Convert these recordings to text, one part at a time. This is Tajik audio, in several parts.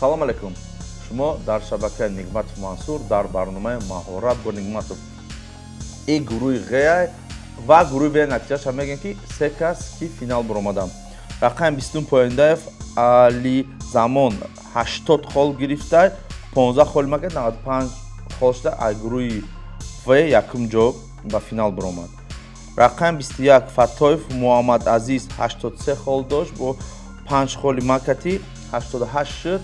Салом алейкум. Шумо дар шабакаи Нигматов Мансур дар барномаи Маҳорат бо Нигматов. И гурӯҳи Ғ ва гурӯҳи В натиҷаша мегӯем, ки се кас ки финал баромаданд. Рақами 20 Поиндаев Ализамон 80 хол гирифта, 15 хол мака 95 хол шуда, аз гурӯҳи В якум ҷо ба финал баромад. Рақами 21 Фаттоев Муҳаммад Азиз 83 хол дошт, бо 5 холи макати 88 шуд,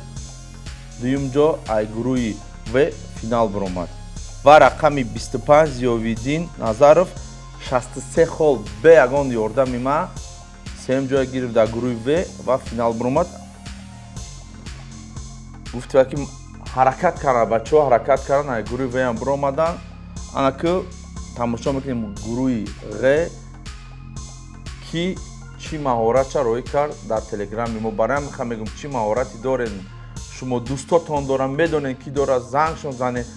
дуюм ҷо аз гурӯҳи В финал баромад. Ва рақами 25 Зиёвиддин Назаров 63 хол бе ягон ёрдами ма сеюм ҷоя гирифт дар гурӯҳи В ва финал баромад. Гуфтива ки ҳаракат карданд, бачаҳо ҳаракат карданд, аз гурӯҳи В ҳам баромаданд. Ана ки тамошо мекунем гурӯҳи Ғ ки чӣ маҳоратша роҳӣ кард дар телеграми мо. Барои ҳамин мегӯм, чӣ маҳорате дорен шумо, дӯстотон дорам, медонен ки дорад, зангшон занед.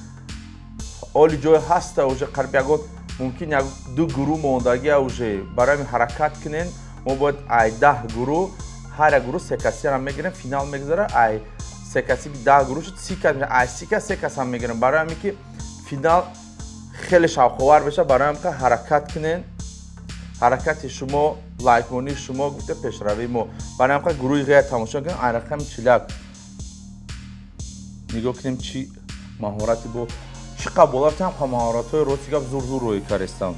Оли ҷой ҳаста, уже қариб ягон мумкин як ду гурӯҳ мондагия уже. Барои ҳамин ҳаракат кунен. Мо бояд ай 10 гурӯҳ ҳар як гурӯҳ се касиро мегирем, финал мегузара. Ай се каси 10 гурӯҳ шуд, 30 кас, ай 30 кас се кас ҳам мегирем. Барои ҳамин ки финал хеле шавқовар мешавад. Барои ҳамин ҳаракат кунен. Ҳаракати шумо, лайкмонии шумо гуфта пешравии мо. Барои ҳамин гурӯҳи Ғ тамошо кунем. Ай рақами 41 нигоҳ кунем, чӣ маҳорати бо чӣ қадр боло рафтем, ҳам маҳоратҳои рости гап зур зур рӯй кардистам.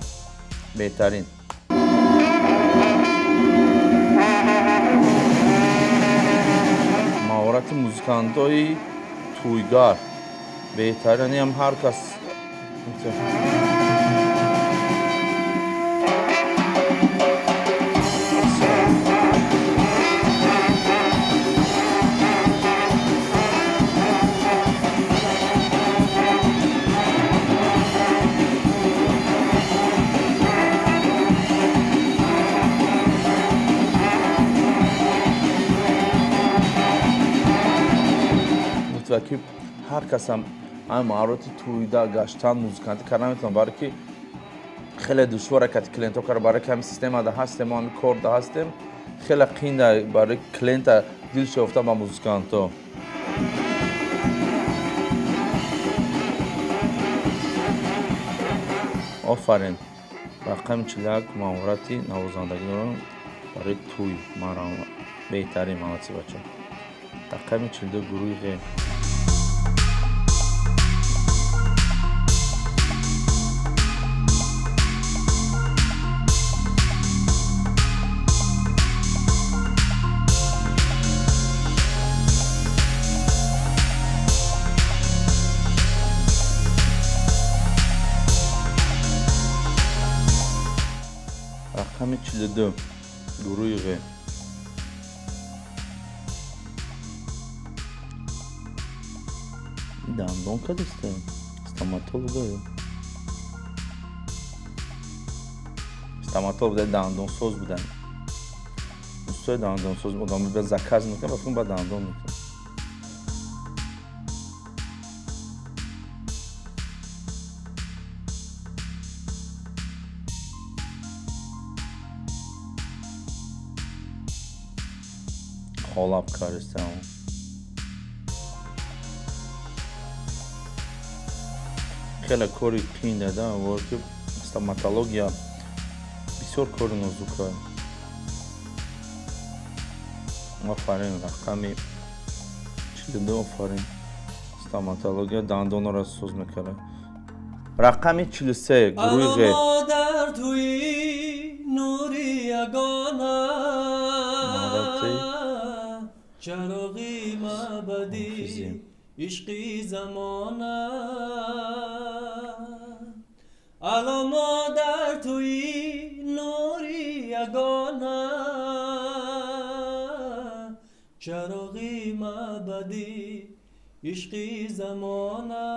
Беҳтарин. Маҳорати музикантои тӯйгар беҳтарин. Ҳам ҳар кас ки ҳар касам ҳамин маҳорати тӯйда гаштан, музикантӣ карда наметавонад, барое ки хеле душвора кати клиентҳо кара. Барое ки ҳамин системада ҳастем, мо ҳамин корда ҳастем, хеле қинда барои клиента дил шофта ба музикантҳо. Офарин. Рақами 41 маҳорати навозандагӣ дорам барои тӯй. Беҳтарин, молодцы бача. Рақами 42 гурӯҳи Ғ. Рақами 42 гурӯҳи Ғ. Дандон кадиста? Стоматолог ё? Стоматолог буда, дандонсоз будан. Устои дандонсоз одам ба заказ мекунад, ба фикр ба дандон мекунад. Холаб кардистам. Хеле кори қиин да, ки стоматология бисёр кори нозука. Офарин, рақами 42, офарин. Стоматология дандонро соз мекард. Рақами 43 гурӯҳи Ғ. Модар туи нури ягона, чароғи мабадӣ, ишқи замона. Ало модар, туи нури ягона, чароғи мабадӣ, ишқи замона.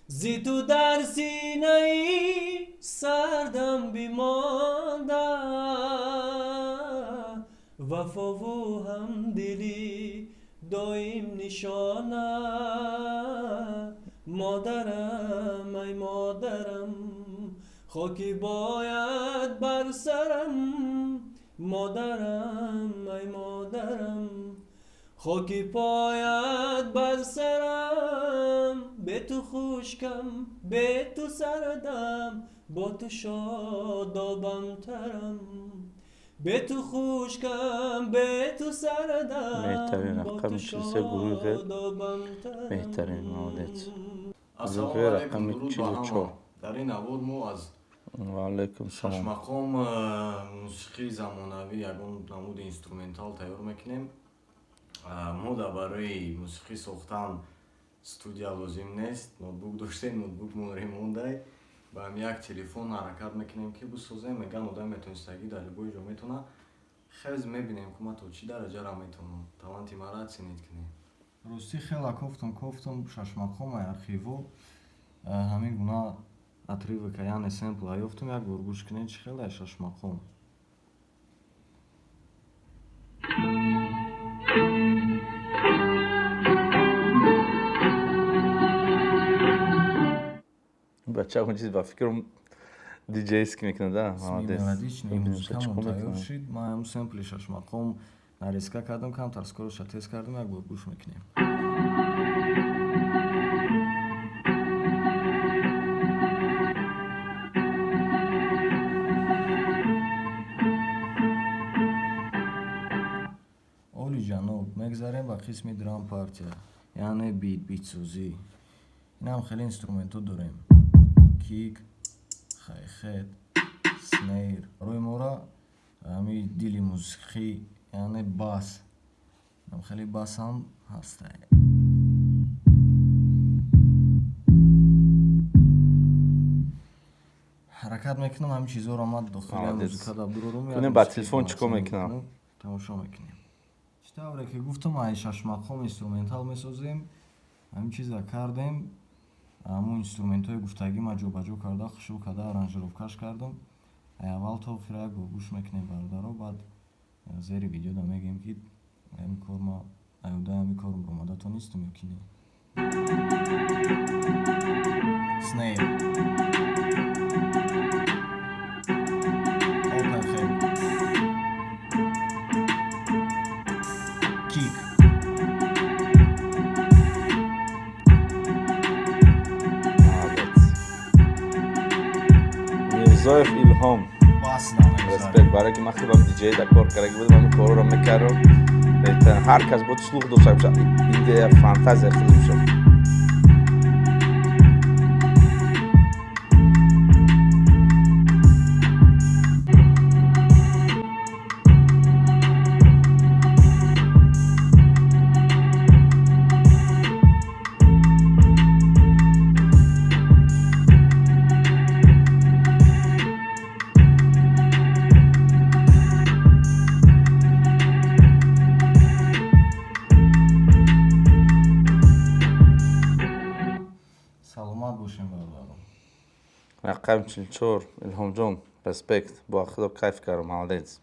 Зи ту дар синаи сардам бимонда вафову ҳамдилӣ доим нишона. Модарам, ай модарам, хоки бояд бар сарам. Модарам, ай модарам. Хоки поят бар сарам, бе ту хушкам, бе ту сардам, бо ту шодобамтарам. Бе ту хушкам, бе ту сардам, Беҳтарин бо ту рақами 43 гурӯҳи Ғ. шодобамтарам. Беҳтарин, молодец. Ассалому Гурӯҳи алайкум, рақами дуруд ба ҳама. 44. Дар ин навор мо аз Ва алайкум салом. шашмақом мусиқии замонавӣ ягон намуди инструментал тайёр мекунем. Мо дар барои мусиқӣ сохтан студия лозим нест. Ноутбук доштем, ноутбукмон ремондай. Ба ҳам як телефон ҳаракат мекунем, ки бисозем. Меган одам метонистагӣ дар любой ҷо метавона. Хез мебинем, ки ман то чӣ дараҷара метавонам. Таланти мара оценить кунем. Ростӣ хела кофтум, кофтум шашмақомай архиво. Ҳамин гуна отрывок, яъне семпл ёфтум, як бор гӯш кунед, чӣ хеле шашмақом. Бача он чиз ба фикрам диджейски мекунад, да? Молодец. Мелодичный Бибинем, музыка чӣ мон кор тайёр мекунад. шид. Ман ҳам семпли шашмақом нарезка кардам, камтар скороша тест кардам, як бор гӯш мекунем. Оли ҷаноб, мегзарем ба қисми драм партия, яъне бит, битсозӣ. Инам хеле инструментҳо дорем. Кик, хай-хет, снейр. Барои мора ҳами дили мусиқӣ, яъне бас. Инам хеле бас ҳам ҳастай. Ҳаракат мекунам ҳамин чизҳоро ман дохили Молодец. музикада бурорум. Кунем ба телефон чӣ кор мекунам? Тамошо мекунем. Чӣ тавре ки гуфтам, ай шашмақом инструментал месозем. Ҳамин чиза кардем. Ҳамун инструментҳои гуфтагӣ ман ҷобаҷо карда, хушрӯ карда, аранжировкаш кардам. Ай аввал то охира як бор гӯш мекунем, бародаро, баъд зери видеода мегӯем, ки ҳамин кор ма аюдаи ҳамин кор омада тонистам ё ки не. Снейр. Open hat. Кик. Молодец. Мирзоев Илҳом. Бас намегзарем. Респект, барои ки ман худам диджей да кор карда будам, ҳамин корро мекардам. Беҳтарин, ҳар кас буд слух дошта бошад, идея, фантазия худ бошад. Саломат бошем, бародарон. Рақам 44, Илҳомҷон, респект, бо худо кайф кардам, молодец.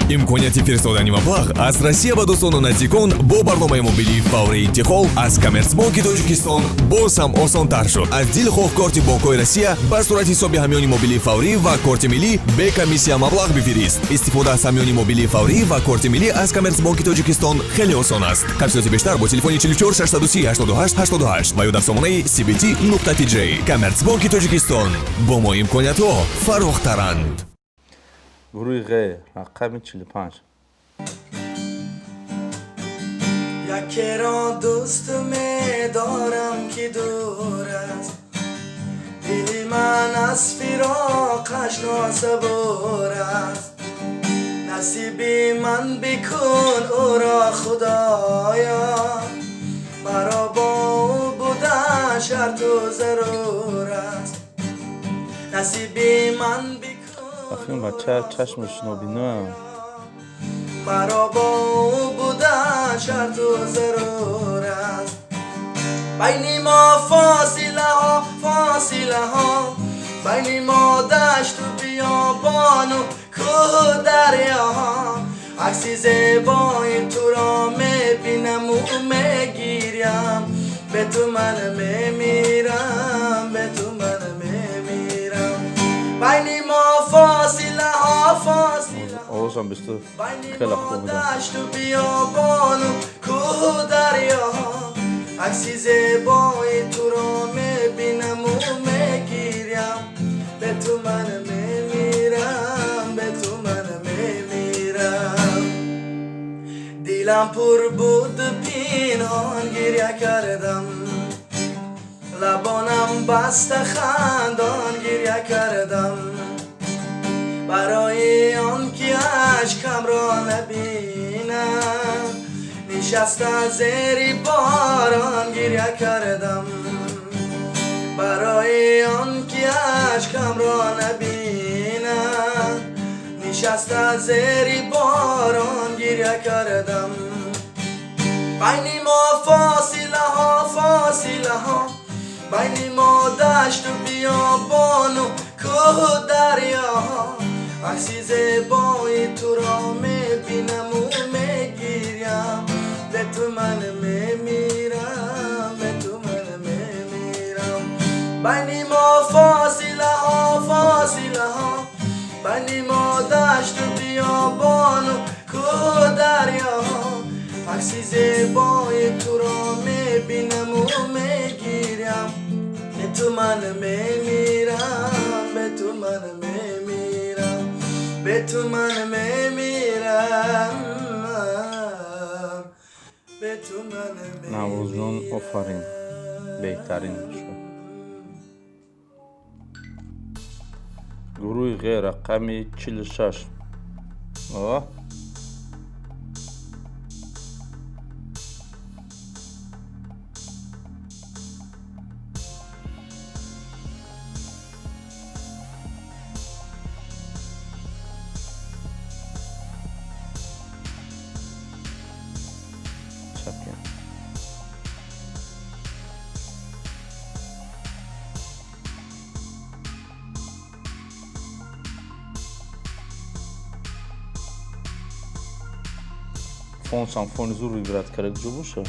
Имконияти фиристодани маблағ аз Россия ба дӯстону наздикон бо барномаи мобилии фаврии интиқол аз Коммерсбонки Тоҷикистон боз ҳам осонтар шуд. Аз дилхоҳ корти бонкҳои Россия ба сурати ҳисоби ҳамёни мобилии фаврӣ ва корти миллӣ бе комиссия маблағ бифирист. Истифода аз ҳамёни мобилии фаврӣ ва корти миллӣ аз Коммерсбонки Тоҷикистон хеле осон аст. Тафсилоти бештар бо телефони 44 630 88 88 ва ё дар сомонаи cbt нуқта tj. Коммерсбонки Тоҷикистон, бо мо имкониятҳо фарохтаранд. Гурӯҳи Ғ, рақами 45. Якеро дӯст медорам, ки дур аст, дили ман аз фироқаш носабур аст. Насиби ман бикун ӯро, худоё, маро бо ӯ будан шарту зарур аст. Насиби ман бикун Бахим бача чашмаш нобиноям. Маро бо ӯ будан шарту зарур аст. Байни мо фосилаҳо, фосилаҳо, байни мо дашту биёбону кӯҳу дарёҳо. Акси зебои туро мебинаму мегирям, бе ту ман мемирам, бе ту ман мемирам. Байни мо фосилаҳо, фосилаҳо. Овозам бисту хеле хуб буд. Дашту биёбону кӯҳу дарёҳо, акси зебои туро мебинаму мегирям. Бе ту ман мемирам, бе ту ман мемирам. Дилам пур буд, пинҳон гиря кардам, лабонам баста хандон гиря кардам. Барои он ки ашкамро набинам, нишаста зери борон гиря кардам. Барои он ки ашкамро набинам, нишаста зери борон гиря кардам. Байни мо фосилаҳо, фосилаҳо, байни мо дашту биёбону кӯҳу дарёҳо, акси зебои туро мебинаму мегирям. Бе ту ман мемирам, бе ту ман мемирам. Байни мо фосилаҳо, фосилаҳо, байни мо дашту биёбону кӯҳу дарёҳо, акси зебои туро мебинаму мегирям. Бе ту ман мемирам, бе ту ман мемирам, бе ту ман мемирам, бе ту ман мемирам. Наврӯзҷон, офарин, беҳтарин шуд. Гурӯҳи Ғ рақами 46. О? Чапьян. Фон сам фони зур выбирать карда куҷо боша?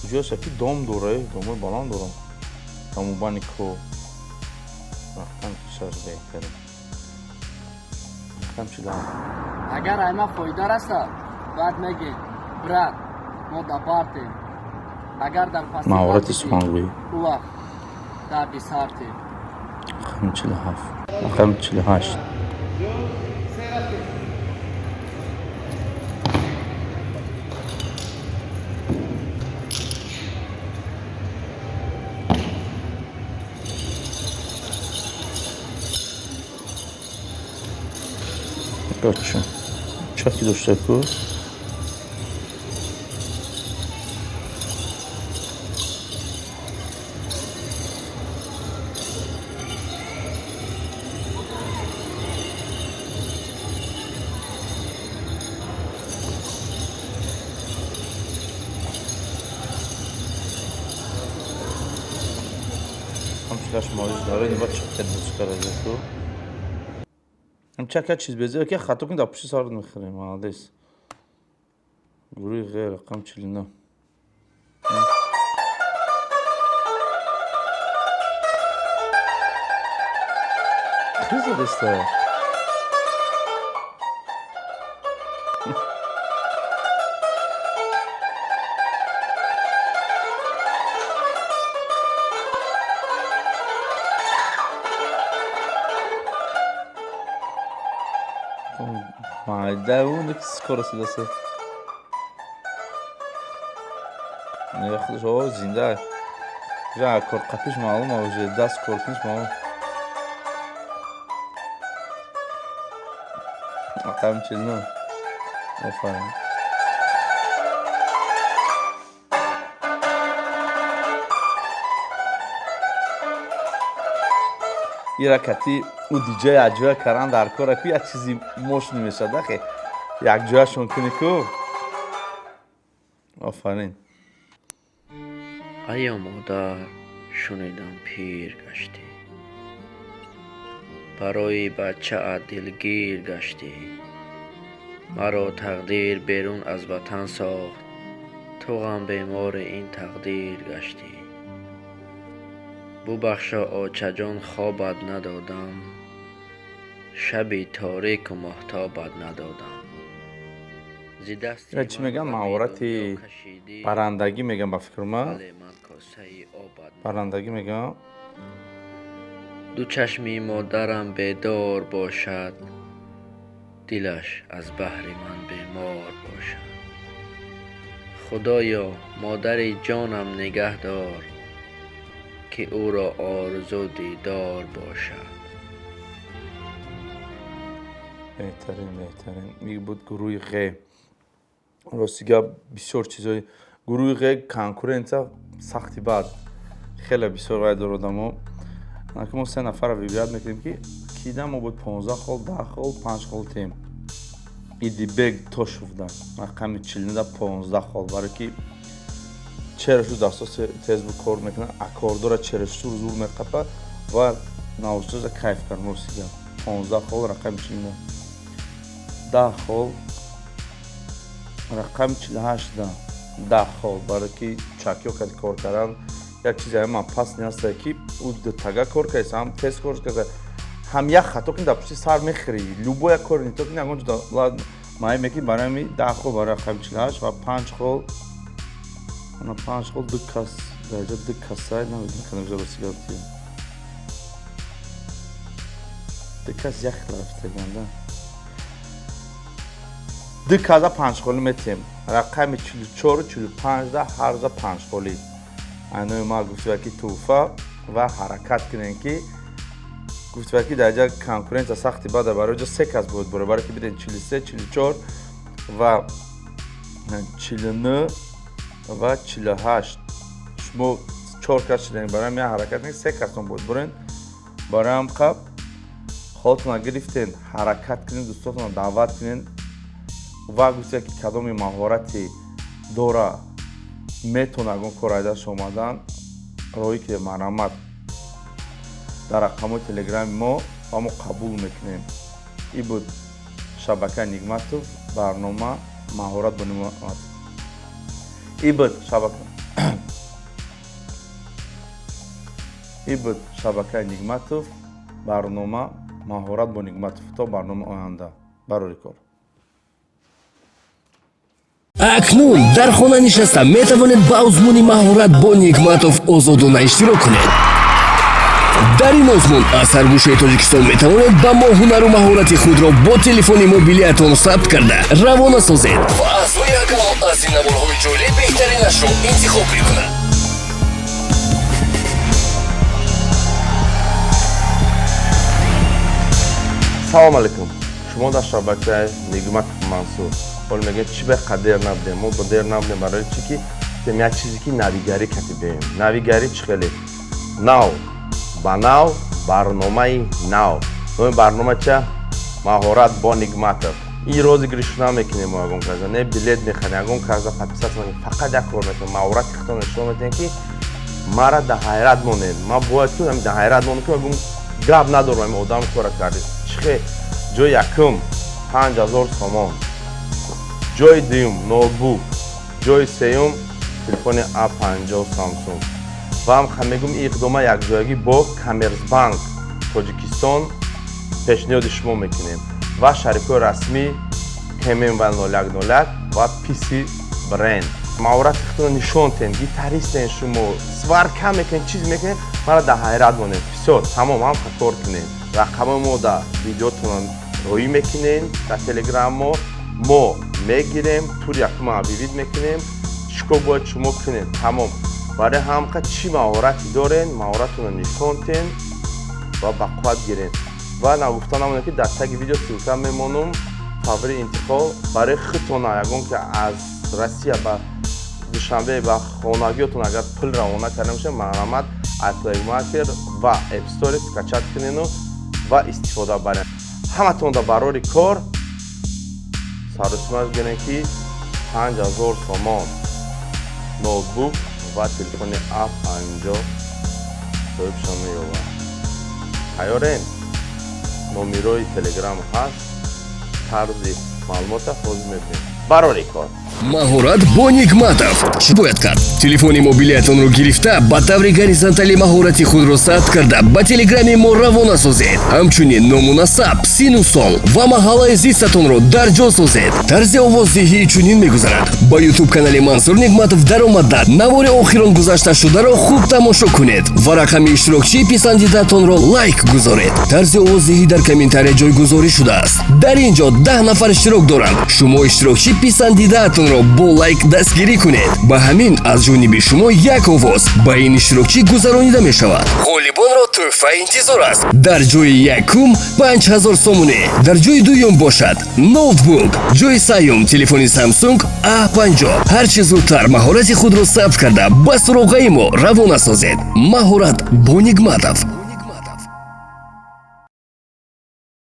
Куҷоаст ки дом дора, домои баланд дорам. Тамобани ко. Рақам 6 беҳтаре. Рақам 47. Агар айма фоида расад, баъд мегем, брат, мо дабартем. Агар дар пасти Маҳорати сухангӯӣ. ӯ вақт дарди сартем. Рақами 47. Рақами 48. Бача. Чаки дошта ку? Ҳамчунаш молиз дора, ин ба чаққер бучкараҷа ку? Ҳамча ка чиз безе, ки хато кун дар пушти сарат мехӯрем, молодец. Гурӯҳи Ғ рақам 49. Хеле задаста. Майда он ки скорость даста. Не худаш о зинда. Жа кор қапиш маълум уже даст кор куниш маълум. Рақам 49. Офарин. Ира кати ӯ диҷай аҷоя кардан дар кора ку як чизи мош намешад ахе. Якҷояшон кунӣ ку. Офарин. Ая модар, шунидам пир гаштӣ, барои бачаат дилгир гаштӣ. Маро тақдир берун аз ватан сохт, Ту ғамбемори ин тақдир гаштӣ. Бубахшо, очаҷон, хобат надодам, шаби торику моҳтобат надодам. Зи дасти Ина чӣ ман мегӯям? ғами Маҳорати дунё кашидӣ, барандагӣ мегӯям ба фикри ман. вале ман косаи обат Барандагӣ мегӯям. Ду чашми модарам бедор бошад, дилаш аз баҳри ман бемор бошад. Худоё, модари ҷонам нигаҳ дор, ки ӯро орзу дидор бошад. Беҳтарин, беҳтарин. Ин буд гурӯҳи Ғ. Рости гап, бисёр чизои гурӯҳи Ғ конкуренсия сахти бад. Хеле бисёр вай дор одамо. Ки мо се нафарро вибрат мекунем, ки кида мо буд 15 хол, 10 хол, 5 хол тем. Идибек Тошевда рақами 49 15 хол, барое ки черешу дасто тез бу кор мекунад, аккордора чересур зур меқапа ва навостоза кайф кард. Рости гап, 15 хол рақами 49, 10 хол рақами 48 да 10 хол, барое ки чакё кади кор кардан як чизе ҳама пас нестае, ки ӯ тага кор кардест, ҳам тез кор карда, ҳам як хато кунӣ, дар пушти сар мехӯрӣ. Любой як кори нито кунӣ, ягон ҷо маъин мекунӣ. Барои ҳамин 10 хол барои рақами 48 ва 5 хол, ана 5 хол, ду кас дараҷа, ду касай намедонам кадом ҷо. Рости гап, тиям ду кас як хел рафтаганда, ду каза панҷхолӣ метиҳем. Рақами 44-у 45 да ҳарза панҷхолӣ. Айнои ма гуфтива, ки тӯҳфа ва ҳаракат кунем, ки гуфтива, ки дар ҷа конкуренсия сахти бада, барои ҷо се кас бояд бура, барое ки биден 43, 44 ва 49 ва 48. Шумо чор кас шудем, барои ҳам як ҳаракат кунед, се касон бояд бурен. Барои ҳам қаб холатона гирифтен, ҳаракат кунед, дӯстотона даъват кунед ва гуфтива, ки кадоми маҳорате дора, метавона ягон кор айдаш омадан, роҳӣ ки марҳамат дар рақамҳои телеграми мо ва мо қабул мекунем. Ин буд шабакаи Нигматов, барнома «Маҳорат бо Нигматов». Ин буд шабакаи Нигматов, барнома «Маҳорат бо Нигматов». То барнома оянда, барори кор. Акнун дар хона нишаста метавонед ба озмуни «Маҳорат бо Нигматов» озодона иштирок кунед. Дар ин озмун аз ҳар гӯшаи Тоҷикистон метавонед ба мо ҳунару маҳорати худро бо телефони мобилиятон сабт карда равона созед ва аъзои ҳакамон аз ин наворҳои ҷолиб беҳтаринашро интихоб мекунанд. Салом алейкум, шумо дар шабакаи Нигматов Мансур. Ҳол мегӯед, чӣ ба қадер набудем? Мо ба дер набудем, барои чӣ ки тем як чизе ки навигарӣ катибем. Навигарӣ чӣ? Хеле нав ба нав, барномаи нав. Номи барнома ча? «Маҳорат бо Нигматов». Ин розыгрыш намекунем мо, ягон каза не билет мехарем, ягон каза подписаться мекунем. Фақат як кор мекунем: маҳорати худтон нишон медиҳем, ки мара дар ҳайрат монед. Ман бояд ки дар ҳайрат монем, ки ягон гап надорам, ин одам кора кард чӣ хел. Ҷои якум 5000 сомон, ҷои дуюм ноутбук, ҷои сеюм телефони А50 Самсунг. Ва ҳам мегӯм, ин иқдома якҷоягӣ бо Коммерсбанк Тоҷикистон пешниҳоди шумо мекунем ва шарикҳои расмӣ КММ 0101 ва PC Бренд. Маҳорати худро нишон тен, гитаристен шумо, сварка мекунед, чиз мекунед, мара дар ҳайрат монед. Всё, тамом, ҳам кор кунед. Рақамои мо дар видеотона роӣ мекунем, дар телеграм мо мегирем, тур якума объявить мекунем, чӣ кор бояд шумо кунед. Тамом, барои ҳамқа чӣ маҳорате дорен, маҳоратонро нишон тен ва ба қувват гирен. Ва нагуфта намонем, ки дар таги видео ссылка мемонам, фаври интиқол барои худтона, ягон ки аз Россия ба Душанбе ба хонагиётон агар пул равона карда мешавад, марҳамат, Play Market ва App Store скачать кунену ва истифода барен. Ҳаматон дар барори кор сарусимаш гирен, ки 5000 сомон, ноутбук ва телефони А50 соҳибшон меёбад. Тайёрем? Номерои телеграм ҳаст, тарзи маълумота ҳозир мебинем. Барори кор. Маҳорат бо Нигматов. Чӣ бояд кард? Телефони мобилиятонро гирифта, ба таври горизонталӣ маҳорати худро сабт карда, ба телеграми мо равона созед. Ҳамчунин ному насаб, сину сол ва маҳаллаи зистатонро дар ҷо созед. Тарзи овоздиҳӣ чунин мегузарад: ба ютуб канали Мансур Нигматов даромада, навори охирон гузашташударо хуб тамошо кунед ва рақами иштирокчии писандидаатонро лайк гузоред. Тарзи овоздиҳӣ дар комментария ҷойгузорӣ шудааст. Дар ин ҷо 10 нафар иштирок доранд. Шумо иштирокчии писандидаатонро бо лайк дастгирӣ кунед. Ба ҳамин аз ҷониби шумо як овоз ба ин иштирокчӣ гузаронида мешавад. Ғолибонро тӯҳфа интизор аст. Дар ҷои якум 5000 сомонӣ, дар ҷои дуюм бошад ноутбук, ҷои сеюм телефони Samsung A50. Ҳарчи зудтар маҳорати худро сабт карда, ба суроғаи мо равона созед. Маҳорат бо Нигматов.